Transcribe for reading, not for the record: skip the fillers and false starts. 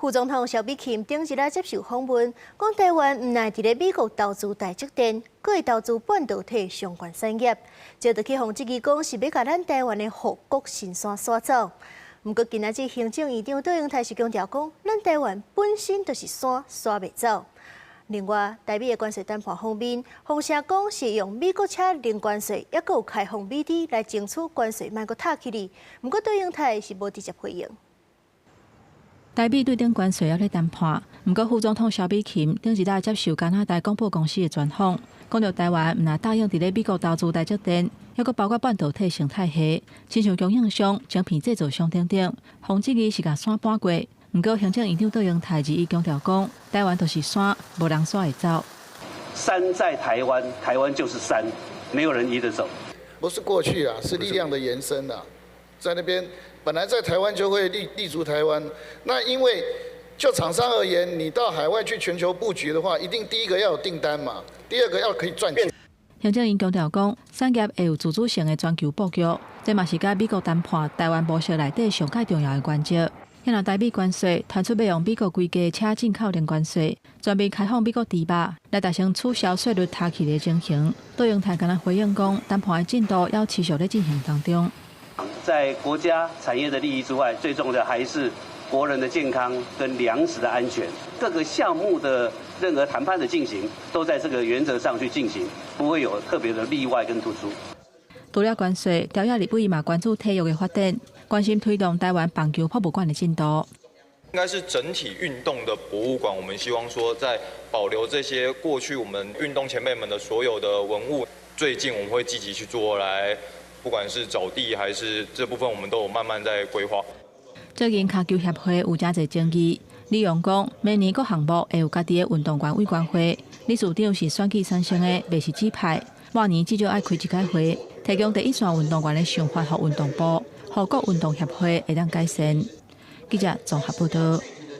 副總統蕭美琴頂日來接受訪問，講台灣毋但佇咧美國投資台積電，閣會投資半導體相關產業。這就去予質疑講是欲共咱台灣的護國神山徙走。毋過今仔日行政院長卓榮泰是強調講，咱台灣本身就是山，徙袂走。另外，台美的關稅談判方面，風聲講是用美國車零關稅，抑閣有開放美豬來爭取關稅，莫閣塔起哩。毋過卓榮泰是無直接回應。台美對等關稅猶咧談判，毋過副總統蕭美琴頂日來接受加拿大廣播公司的專訪，講著台灣毋但答應佇咧美國投資台積電，抑閣包括半導體生態系，親像供應商、晶片製造商等等，予質疑是共山搬過。毋過行政院長卓榮泰日強調講，台灣就是山，無人徙會走。山在台灣，台灣就是山，沒有人移得走。不是過去啊，是力量的延伸啊，在那邊本來在台灣就會立足台灣，那因為就廠商而言，你到海外去全球布局的話，一定第一個要有訂單嘛，第二個要可以賺錢。行政院強調講，產業會有自主性的全球布局，這嘛是佮美國談判台灣模式內底上蓋重要的原則。若台美關稅傳出欲用美國規家車進口零關稅，全面開放美國豬肉，來達成取消稅率差距的情形。卓榮泰敢若回應講，談判的進度猶持續咧進行當中。在國家產業的利益之外，最重要的還是國人的健康跟糧食的安全。各個項目的任何談判的進行，都在這個原則上去進行，不會有特別的例外跟突出。除了關稅，朝野立委嘛關注體育的發展，關心推動台灣棒球博物館的進度。應該是整體運動的博物館，我們希望說在保留這些過去我們運動前輩們的所有的文物。最近我們會積極去做來，不管是找地還是這部分，我們都有慢慢在規劃。最近跤球協會有誠濟爭議，李勇講，每年各項目會有家己的運動員委員會，理事長是選舉產生的，袂是指派。每年至少愛開一擺會，提供第一線運動員的想法予運動部，予各運動協會會當改善。記者綜合報導。